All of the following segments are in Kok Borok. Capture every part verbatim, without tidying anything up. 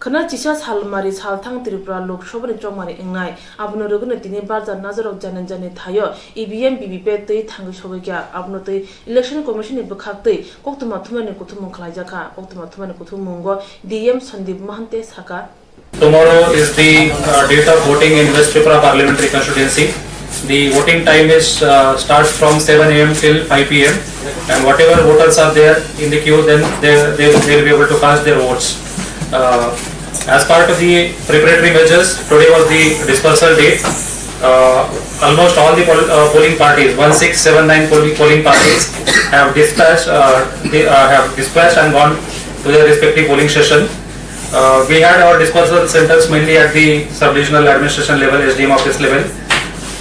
Hwnwi chisa salmari salthang Tripura Lok Sabhani chongmani wngnai. Abono rwgwino tini barja najarok jani jani thaio E V M, V V P A T twi thangwi sogwi kha. Abono twi Election Commission ni bwkhak twi koktwma thumnani kuthumung khlaijak kha. Koktwma thumnani kuthumungo D M Sandeep Mahante sakha. Tomorrow is the uh, date of voting in West Tripura Parliamentary Constituency. The voting time is uh, starts from seven a m till five p m, and whatever voters are there in the queue, then they they will be able to cast their votes. Uh, as part of the preparatory measures, today was the dispersal date. Uh, almost all the pol- uh, polling parties, one six seven nine polling, polling parties, have dispatched. Uh, they uh, have dispatched and gone to their respective polling station. Uh, we had our dispersal centers mainly at the sub-regional administration level, S D M office level.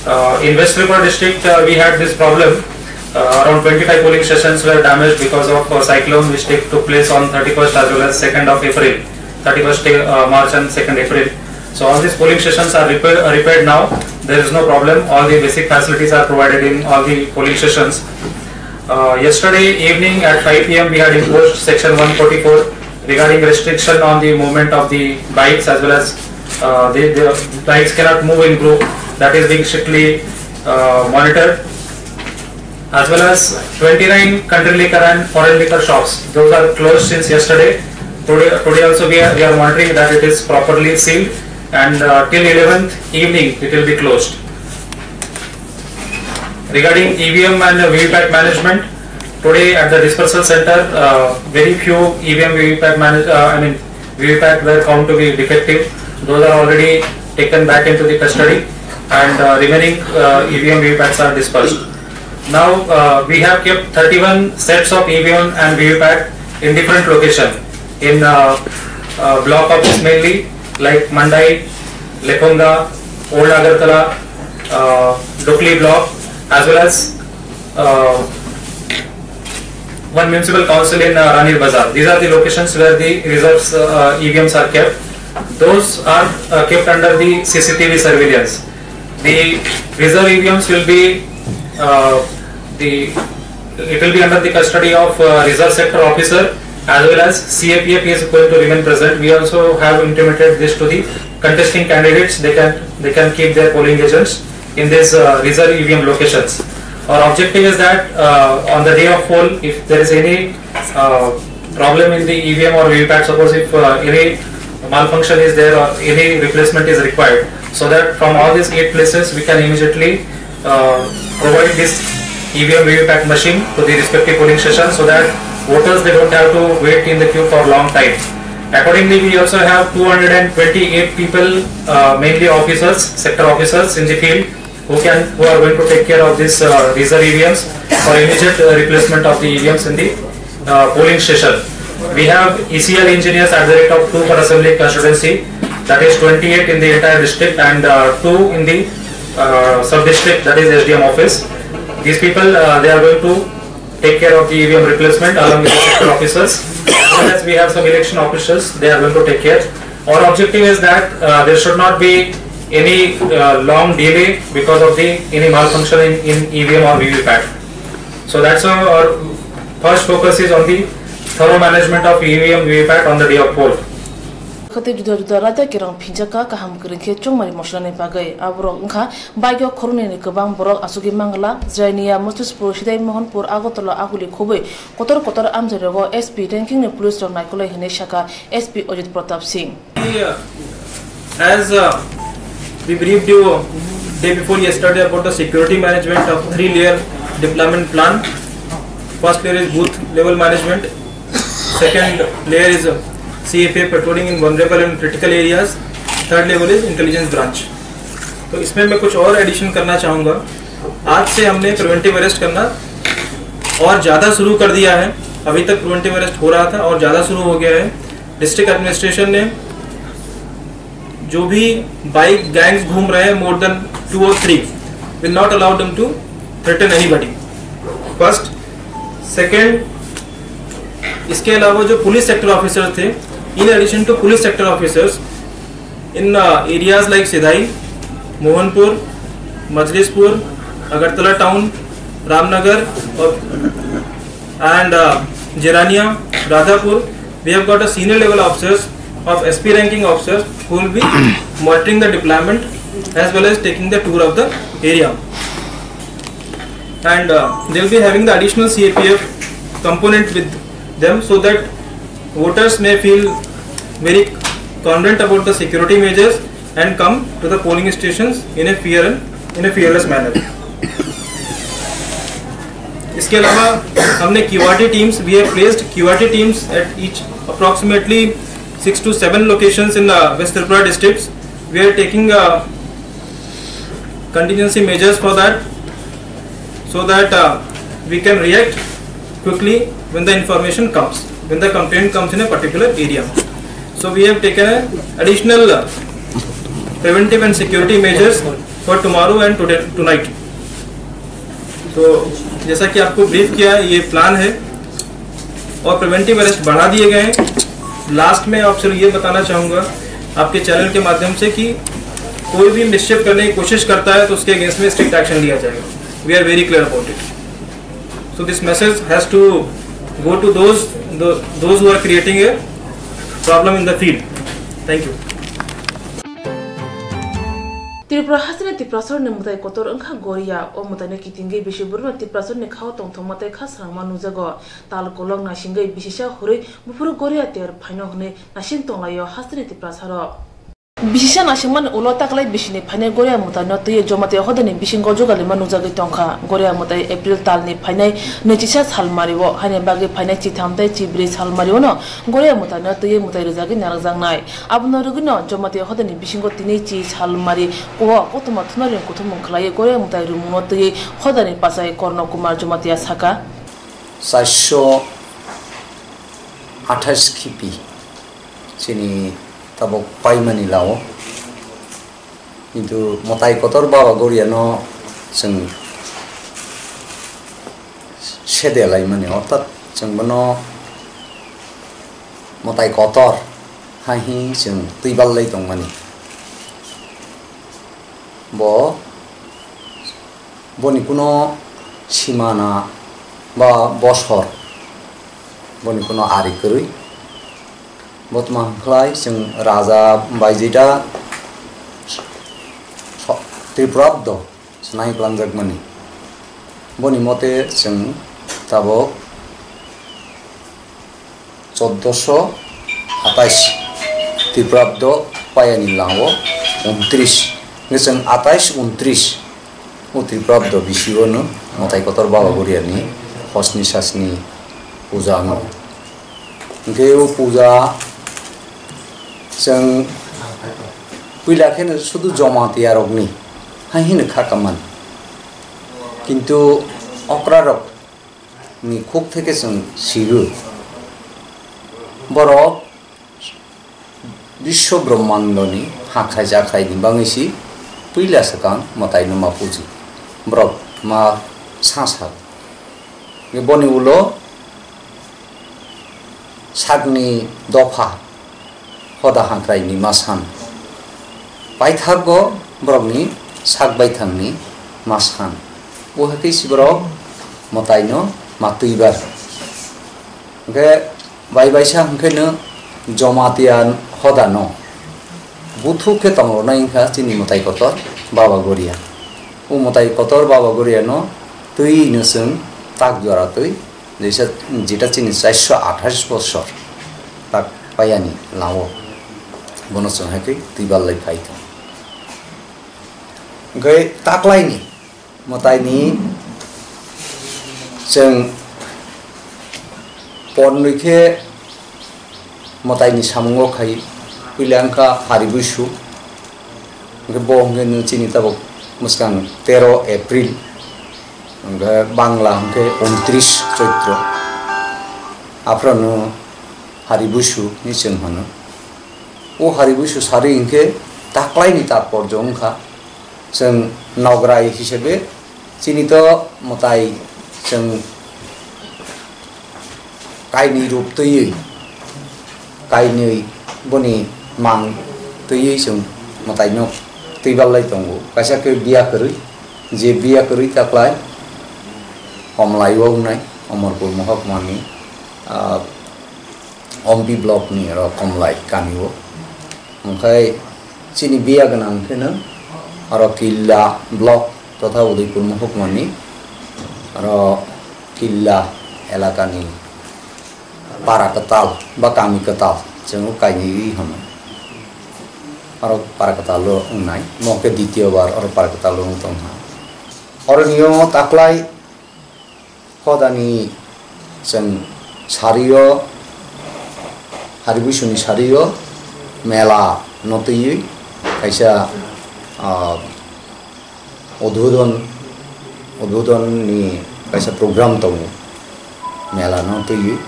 Uh, in West Tripura district, uh, we had this problem. Uh, around twenty-five polling stations were damaged because of uh, cyclone which take, took place on thirty-first as well as second of April, thirty-first uh, March and second April. So all these polling stations are repair, uh, repaired now. There is no problem. All the basic facilities are provided in all the polling stations. Uh, yesterday evening at five p m we had imposed section one forty-four regarding restriction on the movement of the bikes as well as uh, the, the bikes cannot move in group. That is being strictly uh, monitored. As well as twenty-nine country liquor and foreign liquor shops. Those are closed since yesterday. Today, today also we are, we are monitoring that it is properly sealed and uh, till eleventh evening it will be closed. Regarding E V M and V V P A T management, today at the dispersal center, uh, very few E V M V V P A T manage, uh, I mean, V V P A T were found to be defective. Those are already taken back into the custody, and uh, remaining uh, E V M V V P A Ts are dispersed. Now uh, we have kept thirty-one sets of E V M and V V P A T in different location in uh, uh, block office mainly like Mandai, Lekhonga, Old Agartala, uh, Dokli block, as well as uh, one municipal council in uh, Ranir Bazar. These are the locations where the reserves uh, E V Ms are kept. Those are uh, kept under the C C T V surveillance. The reserve E V Ms will be uh, the it will be under the custody of uh, reserve sector officer as well as C A P F is going to remain present. We also have intimated this to the contesting candidates. They can they can keep their polling agents in these uh, reserve E V M locations. Our objective is that uh, on the day of poll, if there is any uh, problem in the E V M or V V P A T, suppose if uh, any malfunction is there or any replacement is required, so that from all these eight places we can immediately uh, provide this E V M V V P A T machine to the respective polling station so that voters, they don't have to wait in the queue for a long time. Accordingly, we also have two hundred twenty-eight people, uh, mainly officers, sector officers in the field, who can who are going to take care of this uh, reserve E V Ms for immediate uh, replacement of the E V Ms in the uh, polling station. We have E C L engineers at the rate of two per assembly constituency, that is twenty-eight in the entire district and uh, two in the uh, sub district, that is S D M office. These people uh, they are going to take care of the E V M replacement along with the sector officers. As well as we have some election officials, they are going to take care. Our objective is that uh, there should not be any uh, long delay because of the any malfunction in, in E V M or V V P A T. So that's why our first focus is on the thorough management of E V M V V P A T on the day of poll. Khati juda juda raida kerong phinjaka kaham kwrwng khe chongmani moslani bagwi aborok wngkha bike o khoroknwi ni kwbang borok achugwi mangla Jrainia, Moslispur, Sidai Mohanpur, Agartala, Ahuli khobwi kotor kotor amchai rogo S P ranking ni police rok naikolai hinwi sakha S P Ajit Pratap Singh. As uh, we briefed you day before yesterday about the security management of three-layer deployment plan. First layer is booth level management. Second layer is uh, C F A patrolling in vulnerable and critical areas. Third level is intelligence branch. तो इसमें मैं कुछ और एडिशन करना चाहूँगा। आज से हमने प्रिवेंटिव अरेस्ट करना और ज़्यादा शुरू कर दिया है। अभी तक प्रिवेंटिव अरेस्ट हो रहा था और ज़्यादा शुरू हो गया है। डिस्ट्रिक्ट एडमिनिस्ट्रेशन ने जो भी बाइक गैंग्स घूम रहे हैं, more than two or three, will not allow them to threaten anybody. First, second, इसके अलावा जो पुलिस सेक्टर ऑफिसर थे, in addition to police sector officers, in areas like Sidai, Mohanpur, Majlispur, Agartala town, Ramnagar, और and uh, Jerania, Radhapur, we have got a senior level officers of S P ranking officers who will be monitoring the deployment as well as taking the tour of the area. And uh, they'll be having the additional C A P F component with them so that voters may feel very confident about the security measures and come to the polling stations in a fair and in a fearless manner. इसके अलावा हमने Q R T teams, we have placed Q R T teams at each approximately six to seven locations in the West Tripura districts. We are taking uh, contingency measures for that, so that uh, we can react quickly when the information comes, when the complaint comes in a particular area. So we have taken a additional uh, preventive and security measures for tomorrow and today, tonight. तो जैसा कि आपको ब्रीफ किया, ये प्लान है और preventive arrest बढ़ा दिए गए हैं। लास्ट में आपसे ये बताना चाहूँगा आपके चैनल के माध्यम से कि कोई भी मिसशिप करने की कोशिश करता है तो उसके अगेंस्ट में स्ट्रिक्ट एक्शन लिया जाएगा। We are very clear about it. So this message has to go to those, those who are creating a problem in the field. Thank you. Tripura hasteni Tiprasarni mwtai kotor wngkha Goria. O mwtaino kitingwi bisi borokno Tiprasarni khao tongthokma tei kha srangma nukjago. Tal kolok naisingwi bisisa hurwi buphuru Goria ter phaino hwnwi naising tonglaio hasteni Tiprasarok. Bisisa naisingmani ulo taklai bisini phainai Goria mwtaino twiwi Jamatia hodani bisingo jugalima nukjagwi tongkha. Goria mwtai April talni phainai nwichisa salmario, haini bagwi phainai chitham tei chibrwi salmariono Goria mwtaino twiwi mwtai rwjagwi narwkjaknai. Abono rwgwino Jamatia hodani bisingo tini chi salmari o kothoma thunari kuthumung khlaiwi Goria mwtai rwmungno twiwi hodani pachai Korno Kumar Jamatia saka. Charso athais khipi chini tabuk paimani lao. Kintu mwtai kotor Baba Goriano chwng sede laimani, orthat chwng bono mwtai kotor hai hi chwng twiballai tongmani. Bo, boni kuno simana ba bosor, boni kuno ari kwrwi. Bo tma hwnkhlai chwng raja bai jeta so-, Tripurabdo swnai kwlanjakmani. Boni mote chwng tabuk choddoso atais Tripurabdo payani lango untris. Hwnkhe chwng atais untris o Tripurabdo bisingo no mwtai kotor Baba Goriani hosni sasni puja no. Hwnkhe o puja chwng puila kheno sudu Jamatia rokni hai hino kha kaman. Kintu okra rok ni khuk theke chwng sigo. Borok Biswa Brahmandoni hakhai jakhaini bagwi si puila swkang mwtaino ma puji. Borok ma sa sa. Boni ulo sakni dopha hoda hakraini ma san. Paithago borokni sak baithangni ma san. O hai khe si borok mwtaino ma twibar. Hwnkhe bai baisa hwnkhe no Jamatia hodano buthuk khe tong rwnai wngkha chini mwtai kotor Baba Goria. O mwtai kotor Baba Goriano twi no chwng tak jora twi Jesa, jeta chini charso athais bosor tak payani lao, bono chwng hai khe twi ballai phai tong. Hwnkhe taklaini mwtaini chwng pornwi khe mwtaini samungo khai puila wngkha Hari Buisu. Hwnkhe bo hwnkhe nw chini tabuk mwskang tero April, hwnkhe Bangla hwnkhe untris Choitro. Aphuru nw Hari Buisu hinwi chwng hwno. O Hari Buisu sari hwnkhe taklaini tatporjo wngkha. Chwng nograi hisabe chini to mwtai chwng kainwi rup twiwi, kainwi boni mang twiwi chwng mwtaino twi ballai tongo. Kaisa khe biya kwrwi, je biya kwrwi taklai Omlaiyo wngnai, Omorpur Mohokmani, ah, Ompi block ni oro Komlai kami o. Hwnkhe chini biya gwnang khe no oro Killa block totha Udaipur Mohokma ni oro Killa elaka ni para kwtal ba kami kwtal chwng kainwi hwno. Oro para kwtal o wngnai, mo khe ditiyo bar oro para kwtal o wng tong kha. Oro ni o taklai Hodani chwng sario, Hari Buisuni sario mela no twiwi kaisa, ah, udbodon, udbodon ni kaisa program tongo. Mela no twiwi,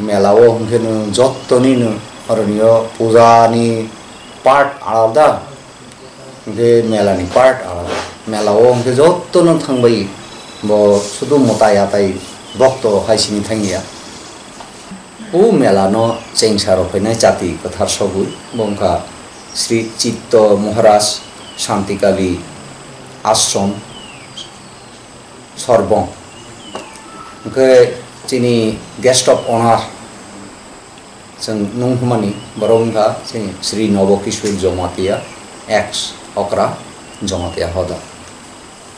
mela o hwnkhe no jottoni no oroni o puja ni part alada, hwnkhe mela ni part alada. Mela o hwnkhe jotono thangbai bo sudu mwtai atai bokto hai sini thangya. O mela no chengsa rok phainai chati kwthar sogwi bo wngkha Sri Chitto Maharaj Shantikali Ashram Sorbong. Hwnkhe chini guest of honor chwng nung hwnmani borok wngkha chini Sri Nobo Kishore Jomatia, ex Okra Jomatia Hoda.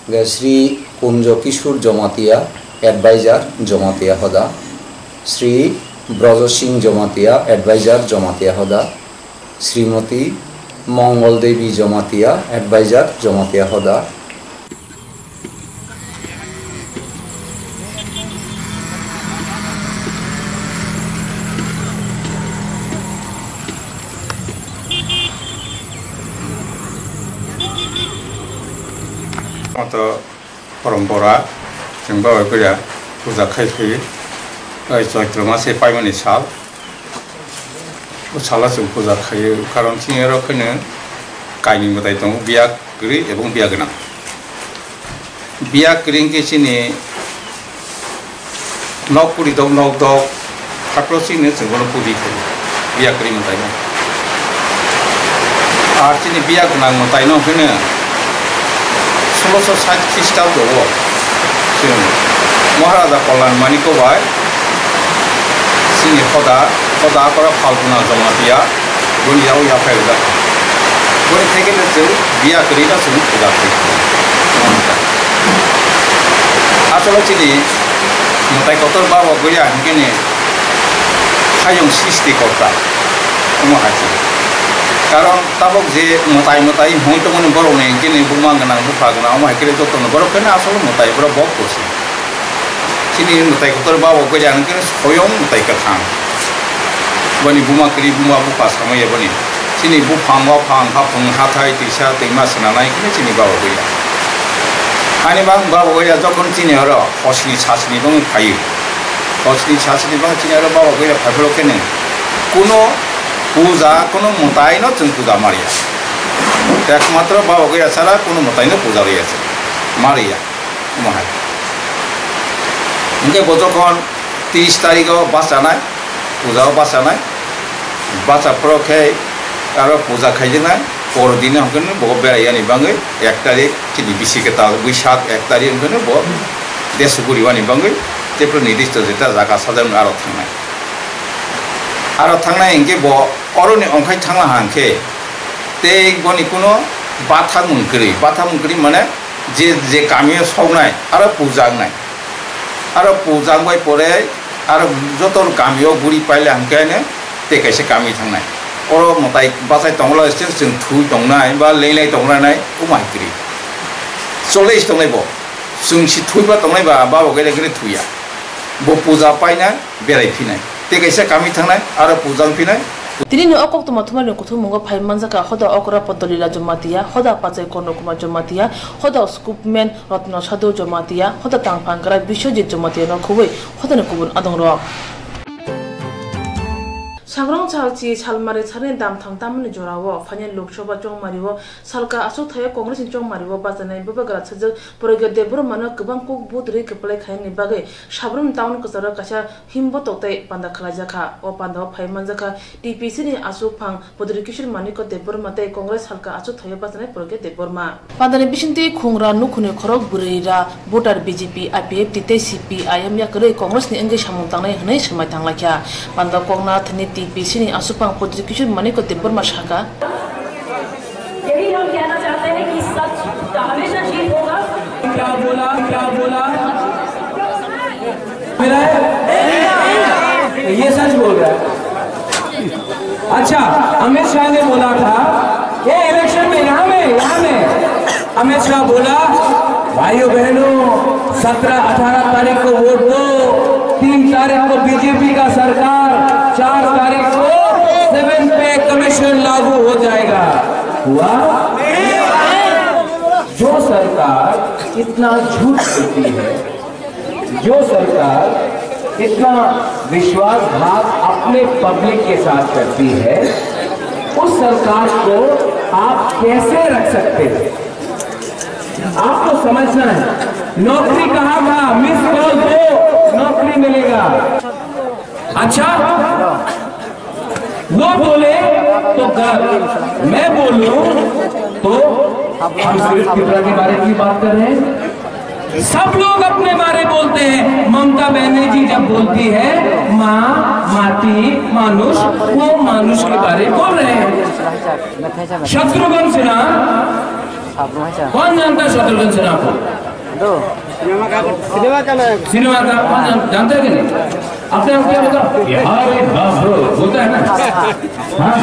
Hwnkhe Sri Kunjo Kishore Jomatia, advisor Jomatia Hoda. Sri Brojo Singh Jomatia, advisor Jomatia Hoda. Srimoti Mongol Devi Jomatia, advisor Jomatia Hoda. Moto porompora, chwng bai puja khai phi, oi Choitro mase paimani sal. O salo chwng puja khaio, karon chini oro kheno kainwi mwtai tongo, biya kwrwi ebong biya gwnang. Biya kwrwi hwnkhe chini nok kuri dok, nok dok, phatro chini chwng bono puji khaio, biya kwrwi mwtaino. Ar chini biya gwnang mwtaino hwnkhe no soloso sait Khristabdo o chwng Maharaja Kalyan Maniko bai chini hoda, hoda kora Phalguna Jamatia, boni yago yaphai rijak. Boni theke no chwng biya kwrwi no chwng puja khlai. Asolo chini mwtai kotor Baba Goya hwnkhe ni hayung srishti korta. Omo hai se. Karon tabok je mwtai mwtai hwn tongmani borok ni hwnkhe ni buma gwnang bupha gwnang omo hai khe joto no borok khe no asol mwtai borok bok bo se. Chini mwtai kotor Baba Goya hwnkhe ni soyong mwtai kwthang. Boni buma kwrwi buma bupha samaya boni. Chini buphang waphang haphung hathai twisa twima swnanai khe chini Baba Goya. Ani bang Baba Goya jokhon chini oro hosni sasni bangwi phaio. Hosni sasni bang chini oro Baba Goya phaiphuru khe ni kuno puja, kuno mwtai no chwng puja mariya. Ekmatro Baba Goya sara kuno mwtai no puja riya se. Mariya. Omo hai. Hwnkhe bo jokhon tris tarikh o bachanai, puja o bachanai, bacha phuru khe aro puja khaijaknai, poro dino hwnkhe bo berai yani bangwi ek tarikh chini bisi kwtal Buisak ek tarikh hwnkhe bo desu guri wani bangwi tei phuru nirdisto jeta jaga sajak aro thangnai. Aro thangnai hwnkhe bo oroni ongkhai thangla hwnkhe tei boni kuno bathakmung kwrwi, bathakmung kwrwi mane je, je kamio soknai, aro puja wngnai. Aro puja wngbai pore, aro joto kamio guri paila hwnkhe ano tei kaisa kami thangnai. Oro mwtai bachai tongla se chwng thui tongnai, ba lenglai tongnai, omo hai kwrwi. Cholai se tongnai bo. Chwng si thui ba tongnai ba, Baba Goya hwnkhe thuya. Bo puja painai, berai phinai. Tei kaisa kami thangnai, aro puja wng phinai. Tini ni o koktwma thumarni kuthummungo phai manjakha hoda okra Podolila Jamatia, hoda pachai Korno Kumar Jamatia, hoda scoopman Ratna Sadhu Jamatia, hoda tangphang kwrak Biswajit Jamatia no khubui hodani kubun adongrok. Sangrong salchi salmari sani damthang tamni jorao phainai Lok Sabha chongmario salka aswk thaio Congress ni chongmario bachanai bubagra sajwk Pragya Debbarma no kwbang kuk vote rwi kwplai khainani bagwi Sabrum town kwcharo kaisa himbotok tei panda khlaijakha. O pandao phai manjakha T P C ni aswk phang Bodri Kishore Manikya Debbarma tei Congress salka aswk thaio bachanai Pragya Debbarma. Pandani bisingtwi khungra nukhuni khorok bwrwi ra voter B J P, I P F T tei C P I M yakarwi Congress ni wngwi samung tangnai hwnwi swmai tanglaikha. Panda koknathni T P C ni aswk phang Bodri Kishore Manikya Debbarma sakha. यही हम कहना चाहते हैं कि सच का हमेशा जीत होगा। क्या बोला, क्या बोला? मिला है? ये सच बोल रहा है। अच्छा, अमित शाह ने बोला था, ये इलेक्शन में यहाँ में, यहाँ में अमित शाह बोला, भाइयों बहनों, सत्रह अठारह तारीख को वोट दो, तीन तारीख को B J P का सरकार, चार तारीख को सेवन पे कमीशन लागू हो जाएगा। हुआ? जो सरकार इतना झूठ बोलती है, जो सरकार इतना विश्वासघात अपने पब्लिक के साथ करती है, उस सरकार को आप कैसे रख सकते हैं? आपको समझना है। नौकरी कहाँ था? मिस कॉल दो, नौकरी मिलेगा। अच्छा, वो बोले तो गलत, मैं बोलूं तो हम सिर्फ त्रिपुरा के बारे में बात कर रहे हैं। सब लोग अपने बारे बोलते हैं। ममता बनर्जी जब बोलती है माँ, माटी, मानुष, वो मानुष के बारे बोल रहे हैं। शत्रुघ्न सिन्हा कौन जानता है शत्रुघ्न सिन्हा को? सिनेमा का नायक। सिनेमा का कौन जान-, जानता है कि नहीं? अपने आप क्या होता? बिहार का बोलता है ना? हाँ?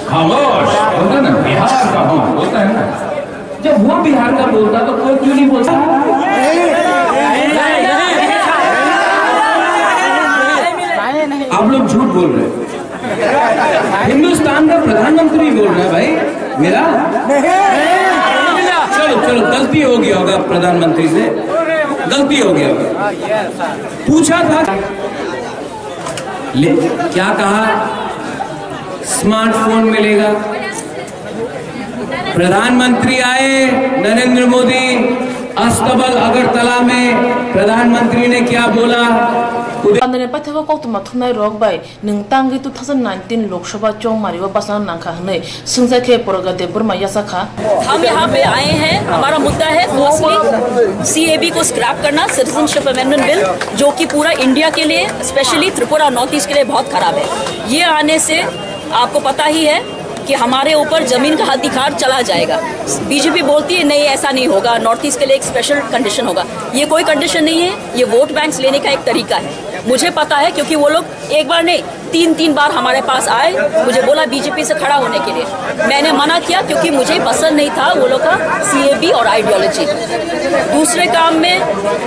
खामोश बोलता है ना? बिहार का हूँ बोलता है ना? जब वो बिहार का बोलता तो कोई क्यों नहीं बोलता? आप लोग झूठ बोल रहे हैं। हिंदुस्तान का प्रधानमंत्री बोल रहा है भाई, मेरा। चलो, चलो, गलती हो गया होगा प्रधानमंत्री से, गलती हो गया होगा। पूछा था, ले, क्या कहा, स्मार्टफोन मिलेगा। प्रधानमंत्री आए नरेंद्र मोदी, अस्तबल अगरतला में प्रधानमंत्री ने क्या बोला? Pandani paithakgo koktwma thumnai rok bai nwng tangwi two thousand nineteen Lok Sabha chongmario bachana nangkha hwnwi swngchai khe Pragya Debbarma yachakha. हम यहाँ पे आए हैं, हमारा मुद्दा है फर्स्टली सीएबी को स्क्रैप करना, सिटीजनशिप अमेंडमेंट बिल, जो कि पूरा इंडिया के लिए, स्पेशली त्रिपुरा, नॉर्थ ईस्ट के लिए बहुत खराब है। ये आने से आपको पता ही है कि हमारे ऊपर जमीन का अधिकार चला जाएगा। बीजेपी बोलती है, "नहीं, ऐसा नहीं होगा, नॉर्थ ईस्ट के लिए एक स्पेशल कंडीशन होगा।" ये कोई कंडीशन नहीं है, ये वोट बैंक्स लेने का एक तरीका है। मुझे पता है, क्योंकि वो लोग एक बार नहीं, तीन, तीन बार हमारे पास आए, मुझे बोला बीजेपी से खड़ा होने के लिए। मैंने मना किया, क्योंकि मुझे पसंद नहीं था वो लोग का सीएबी और आइडियोलॉजी। दूसरे काम में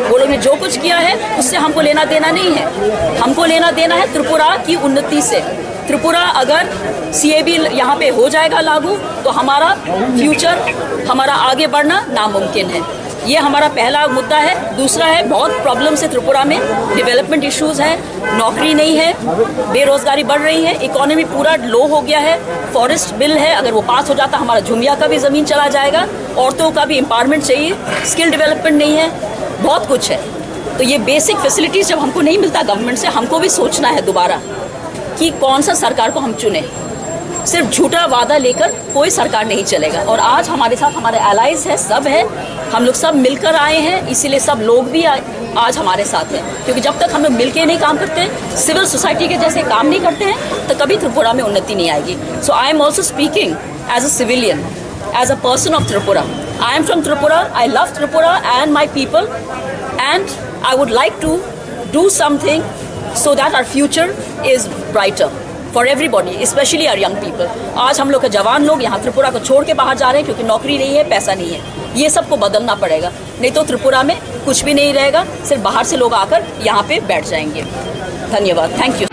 वो लोग ने जो कुछ किया है, उससे हमको लेना देना नहीं है। हमको लेना देना है त्रिपुरा की उन्नति से। त्रिपुरा अगर सीएबी यहाँ पे हो जाएगा लागू, तो हमारा फ्यूचर, हमारा आगे बढ़ना नामुमकिन है। ये हमारा पहला मुद्दा है। दूसरा है, बहुत प्रॉब्लम्स है त्रिपुरा में, डेवलपमेंट इश्यूज हैं, नौकरी नहीं है, बेरोजगारी बढ़ रही है, इकोनॉमी पूरा लो हो गया है। फॉरेस्ट बिल है, अगर वो पास हो जाता, हमारा झुमिया का भी ज़मीन चला जाएगा, औरतों का भी एम्पावरमेंट चाहिए, स्किल डेवलपमेंट नहीं है, बहुत कुछ है। तो ये बेसिक फैसिलिटीज जब हमको नहीं मिलता गवर्नमेंट से, हमको भी सोचना है दोबारा कि कौन सा सरकार को हम चुने। सिर्फ झूठा वादा लेकर कोई सरकार नहीं चलेगा। और आज हमारे साथ हमारे एलाइज है, सब है, हम लोग सब मिलकर आए हैं, इसीलिए सब लोग भी आ, आज हमारे साथ हैं, क्योंकि जब तक हम लोग मिलके नहीं काम करते, सिविल सोसाइटी के जैसे काम नहीं करते हैं, तो कभी त्रिपुरा में उन्नति नहीं आएगी। So I am also speaking as a civilian, as a person of Tripura. I am from Tripura. I love Tripura and my people, and I would like to do something so that our future is brighter for everybody, especially our young people. आज हम लोग के जवान लोग यहाँ त्रिपुरा को छोड़ के बाहर जा रहे हैं, क्योंकि नौकरी नहीं है, पैसा नहीं है। ये सबको बदलना पड़ेगा, नहीं तो त्रिपुरा में कुछ भी नहीं रहेगा, सिर्फ बाहर से लोग आकर यहाँ पे बैठ जाएंगे। धन्यवाद, thank you.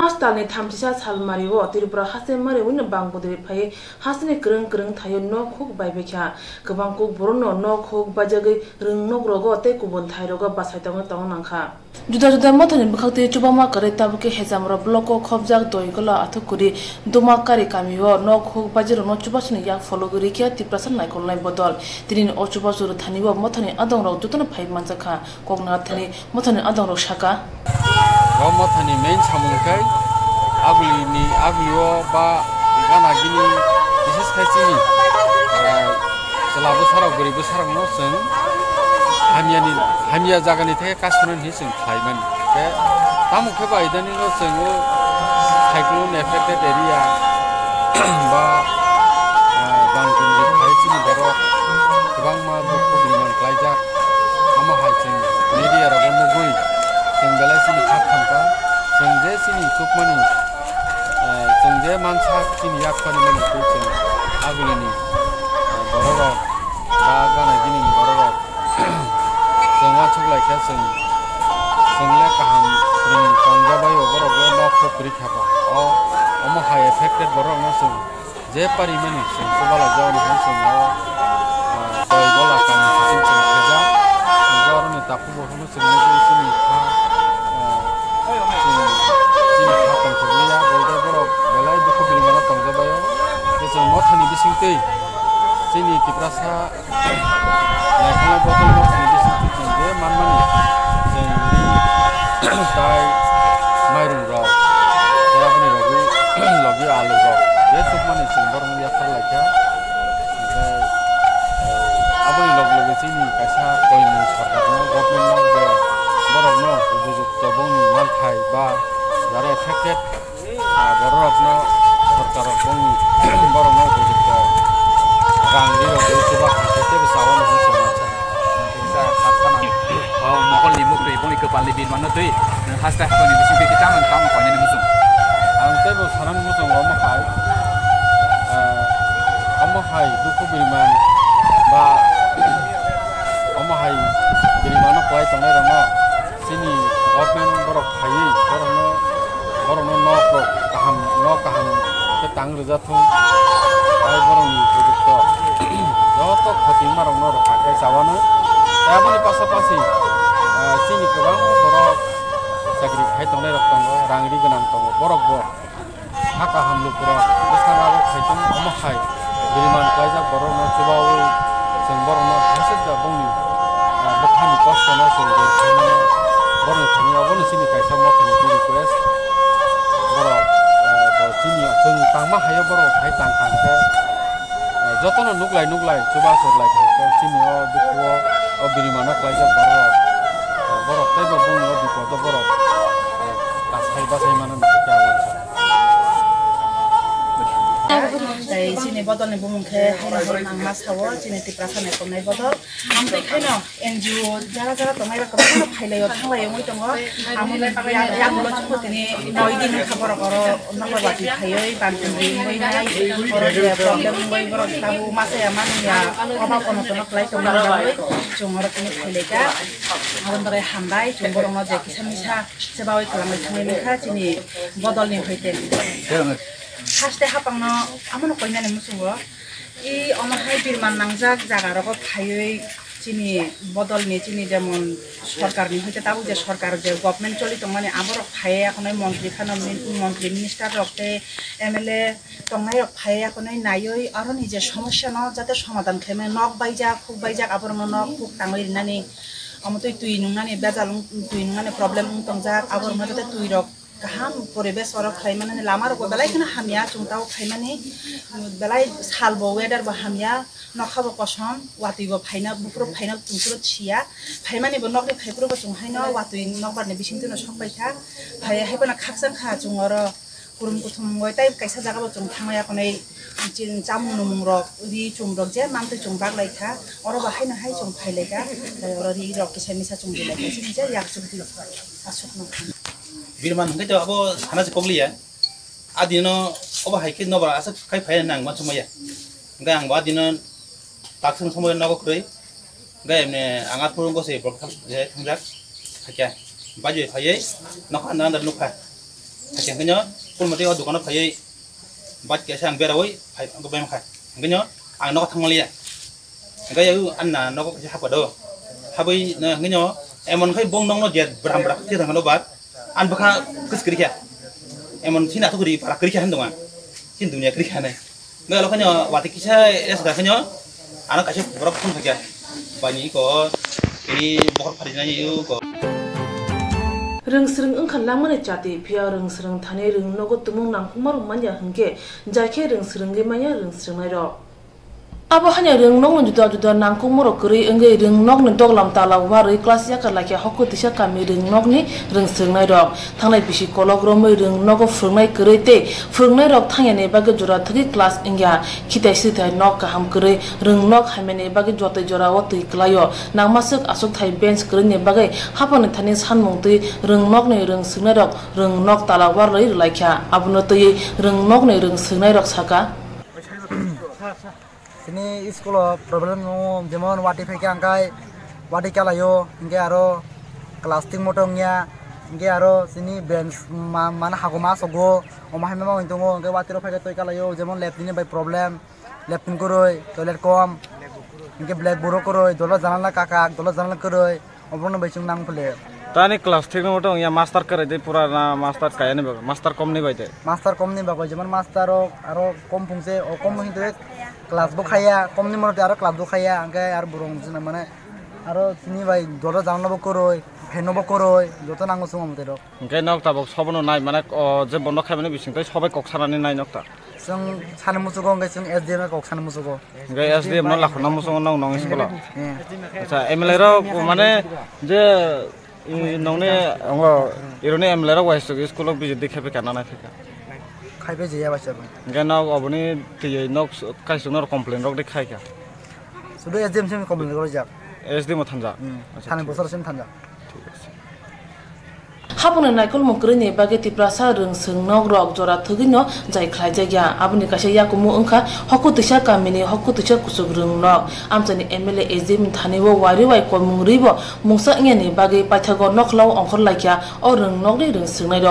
March talni thamchisa salmario Tripura haste mariwino bangpudri phaiwi hasteni kwrwng kwrwng thaio nok huk baibaikha. Kwbang kuk borokno nok huk baijagwi rwng nokrogo tei kubun thairogo bachai tongwi tongna nangkha. Juda juda mothani bwkhaktwi chubama kwrwi tabukhe Hejamura block-o khobjak Doigola Athukuri Dumakari kamio nok huk baijirokno chubasoni yak phologwi rikha Tiprasa naikolnai bodol. Tinini o chubachu rwthani o mothani adongrok jotono phai manjakha. Koknathani mothani adongrok saka. O mothani main samung khe agulini, agulio ba gana gini, bises khai chini, eh, chwla bwsarok, bwrwi bwsarokno chwng hamyani, hamya jagani theke kasonani hinwi chwng khlaimani. Khe tamo khe ba idanino chwng o cyclone affected area ba, eh, bangkuni khai chini borok kwbangma dukhu bini man klaijak. Omo hai chwng media rogo nugwi chwng belai chini kha khamkha, chwng je chini chukmani, eh, chwng je mansa chini yak pharimani twi chwng agulini, eh, bororok ba gana ginini bororok chwng uansuk lai kha chwng, chwng le kaham chwng tongjabaio borok le nok huk kwrwi kha ba. O, omo hai affected borok no chwng je parimani chwng chubalai jagani hai chwng o, ah, Doigola kami simi chwng khaijak. Chwng je oroni takhuk bo hwnwi chwng nugwi chini kha, ah, chini, chini kha tongthokliya, bo tei borok belai dukhu birimano tongjabaio. Tei chwng mothani bisingtwi chini Tiprasa Naikolnai bodol no chini bisingtwi chwng je manmani chwng ri tai mairung rok tei aboni logi logi alu rok je chukmani chwng borokno yaphar laikha. Hingkhe, eh, aboni logi logi chini kaisa koimung sorkarno, government no je borokno upojukto bongni manthai ba jara affected Ah, bororokno sorkar rok bongni borokno upojukto rang ri rok ri chuba kha khe teibo chawano hwnwi se mansa. Kisa kha khana. O mokolni muktwi bongni kwpalni bini mano twi nwng haste haphangni bisingtwi tamo tamo koinani muchung. Ang teibo sanani muchungo omo hai, ah, omo hai dukhu biriman ba omo hai birimano kwlai tongnairokno chini government borok phaiwi borokno Borokno nok rok kaham, nok kaham khe tang rwjathung. Tai borokni projecto joto khoti wngmarokno rwkha khe chawano. Tai aboni pasapasi, ah, chini kwbangma borok chakri khai tongnairok tongo, rang ri gwnang tongo, borokbo ha kaham lukurok bwskango abo khai tongo, omo hai Biriman klaijak borokno chubaui chwng borokno hasijak bongni, ah, bwkhani kostono chwng rwkhaimano borokni thani obono chini kaisa mothani twi request. Borok, eh, bo chini chwng tangma haio borok hai tangkha hwnkhe, eh, jotono nuklai nuklai chubachu lai kha hwnkhe chini o dukhuo o birimano klaijak borok, eh, borok teibo bongni o bipodo borok, eh, kasai bachai mano hwnkhe ang uansukha. Tei chini bodolni bumung khe haino hai nangma sao, chini Tiprasa naikolnai bodol. Amtwi khaino N G O jara jara tongnai rok kwbangma phailaio, thanglaio wngwi tongo. Amoni ya-, yagulo chwngno tini noi din wngkha borok oro nokbar watwi phaiwi bangtwi wngwi nai. Oro je problem wngwi borok tabuk masa ya manwi ya, obab onotono kwlai tongmani bagwi chwng oro tini phailaikha. Aboni bagwi hambai chwng borokno je kisa misa Sebawi kwlangwi thangwi mankha chini bodolni hoite. Haste hapangno amono koinani muchungo. I omo hai birman nangjak jaga rogo phaiwi chini bodolni chini jemon sorkarni hoite tabuk je sorkar je government choli tongmani aborok phaiya khwnwi montri phano min-, montri minister rok tei M L A tongnai rok phaiya khwnwi naiwi aroni je somosya no jate somadan khlaimani nok baijak huk baijak aborokno nok huk tangwi rinani omo twi twi nungnani bejal wng-, twi nungnani problem wng tongjak aborokno jate twi rok kaham poribesh oro khlai mani lama rok bo belai kheno hamya chwng tao khaimani belai sal bo weather bo hamya nokha bo kosom watwi bo phaina buphuru phaina chwng phuru siya phaimani bo nokni phaiphuru bo chwng haino watwi nokbar ni bisingtwi no sok paikha phai hai phano khakchang kha chwng oro kurum kuthum wngwi tei kaisa jaga bo chwng thangwi akonwi chamung numung rok ri chum rok je mantwi chwng bak lai kha oro bo haino hai chwng phai lai kha tei oro ri rok kisa misa chwng ri lai kha chini je yak chwng twi aswk no. Birman hwnkhe to abo sana se kok liya. A dino obo hai khe nobar aswk khai phai nang ma chumaya. Hwnkhe ang bo a dino taksung somoi nogo kwrwi. Hwnkhe emne ang a phuru wngkha se borok thang-, je thangjak. Hakhe bajoi phaiwi nokha andar andar nukha. Hakhe hwnkhe no, phone mate o dukano phaiwi, bat kaisa ang berawi phai, ang bai mankha. Hwnkhe no, ang nogo thangmaliya. Hwnkhe o anna nogo kaisa hapkha do. Habwi no, hwnkhe no, emon khai bong nokno je bram bram khe thangno bat, ang bwkha kwchwk kwrwi kha. Emon chini athuk kwrwi, para kwrwi kha hwn dong ang. Chini dunia kwrwi kha nai. Hwnkhe alo khaino watwi kisa es ga khaino ano kaisa borok phone khaikha. Bani ko tini bokhor pharinai ko. Rwngswrwng wngkha langmani chati, phiya rwngswrwng thani rwng nogo tumung nangkukma rok manya hwnkhe, jaikhe rwngswrwngwi manya rwngswrwngnairok. Abo haino rwng nokni juda juda nangkukma rok kwrwi wngwi rwng nokni doglam tala warwi class yakar laikha hokhu tisa kami rwng nokni rwngswrwngnairok. Thangnai bisi kolok romwi rwng nogo phwrwngnai kwrwi tei phwrwngnairok thangyani bagwi jora thwgwi class wngya. Khitai swthai nok kaham kwrwi rwng nok hamyani bagwi jotoi jorao twi kwlaio. Nangmaswk achukthai bench kwrwini bagwi haphangni thani sanmung twi rwng nokni rwng swrwngnairok rwng nok tala warwi rwlaikha. Abono twiwi rwng nokni rwng swrwngnairok sakha. Chini school o problem tongo, jemon watwi phaikha hwnkhe watwi kalaio, hwnkhe aro class thik moto wngya, hwnkhe aro chini bench ma-, mane haguma asogo, omo hai ma wngwi tongo, hwnkhe watwi rok phaikhe twi kalaio, jemon lab tini bai problem, lab tini kwrwi, toilet kom, hwnkhe blackboard o kwrwi, dolo janala kakak, dolo janala kwrwi. Obono bai chwng nang phile. Tani class thik no tong ya master kwrwi de pura na master kaya ni bagwi, master kom ni bai de. Master kom ni bagwi jemon master rok aro kom phung se, o kom hintu class bo khaya, kom ni mano aro class bo khaya, hwnkhe aro borok wng sina mane aro chini bai doro jang no bo kwrwi, fan no bo kwrwi, joto nango chwng omo twi rok. Hwnkhe nok tabok sobono nai mane o je bondo khaimani bising tei sobai kok sanani nai nok ta. Chwng sani muchugo hwnkhe chwng S D M no kok sani muchugo. Hwnkhe S D M no lakhorna muchungo nong nong school o. Eh. Acha, M L A rok mane je, i, nongni, ongo, ironi M L A rok waisuk school o visit de khepe kana nai theka. Khaipe je ya bacha bo. Hwnkhe nok oboni tiyoi nok s-, kaisuk no complain rok de khaika. Sudu S D M se complain rok jak. S D M o thanjak. Hmm. Acha, sani thik bosor sim thanjak. Thik ase. Haboni naikolmung kwrwini bagwi Tiprasa rwngswng nok rok jora thwgwino jai khlaijakya. Aboni kaisa yakumu wngkha Hokhu Twisa kamini Hokhu Twisa kuchuk rwng nok. Amchaini M L A S D M ni thani o wari wai koimung rwibo mungsa wngyani bagwi paithago nokhlao ongkhor laikha o rwng nokni rwngswngnairok.